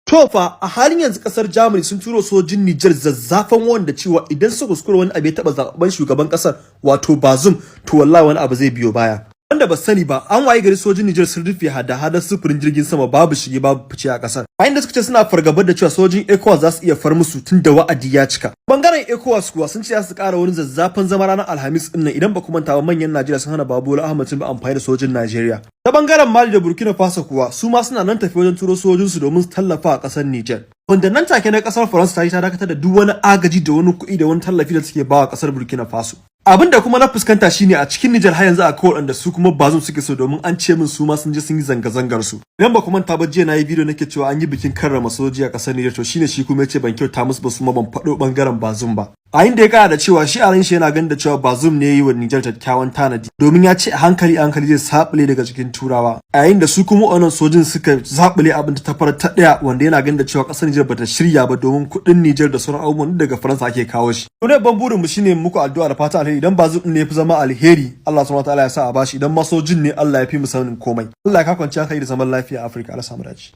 To fa, a halin yanzu kasar Germany sun turo sojin Niger zazzafan wanda cewa idan suka kuskura wani abu ya taba zaben shugaban kasar, wato Bazoum, to wallahi wani abu zai biyo baya. Wanda ba sani ba, an waye gari sojin Niger sun rufe hada-hadar sufurin jirgin sama, babu shige babu fice a kasar. Bayan da suka ce suna fargabar da cewa sojin ECOWAS za su iya far musu tun da wa'adi ya cika. Bangaren ECOWAS kuwa sun ce za su kara wani zazzafan zama ranar Alhamis din nan. Idan ba ku manta ba, manyan Najeriya sun hana Bola Ahmed Tinubu amfani da sojin Najeriya. Ta bangaren Mali da Burkina Faso kuwa, su ma suna nan tafi wajen turo sojinsu domin su tallafa a kasar Niger. Wanda nan take na kasar Faransa ta yi ta dakatar da duk wani agaji da wani kuɗi da wani tallafi da suke bawa kasar Burkina Faso. Abin da kuma na fuskanta shine, a cikin Nijar har yanzu akwai waɗanda su kuma Bazoum suke so, domin an ce min su ma sun je sun yi zanga-zangar su. Idan ba ku manta ba, jiya na yi bidiyo nake cewa an yi bikin karrama sojoji a ƙasar Nijar, to shine shi kuma yace ban kyauta musu ba, su ma ban faɗo bangaren Bazoum ba. A inda ya kara da cewa shi a ran shi yana ganin da cewa Bazoum ne yi wa Nijar kyakkyawan tanadi, domin ya ce a hankali a hankali zai saɓule daga cikin Turawa. A yayin da su kuma wannan sojin suka zaɓule abin ta fara ta ɗaya, wanda yana ganin da cewa ƙasar Nijar bata shirya ba, domin kuɗin Nijar da sauran abubuwan daga Faransa ake kawo shi. To dai ban burin mu shine muku addu'a da fata alheri. Idan Bazoum ne ya fi zama alheri, Allah subhanahu wataala ya sa a bashi. Idan masojin ne, Allah ya fi mu sanin komai. Allah ya ka kwanciya hankali da zaman lafiya a Afirka. Allah samu dace.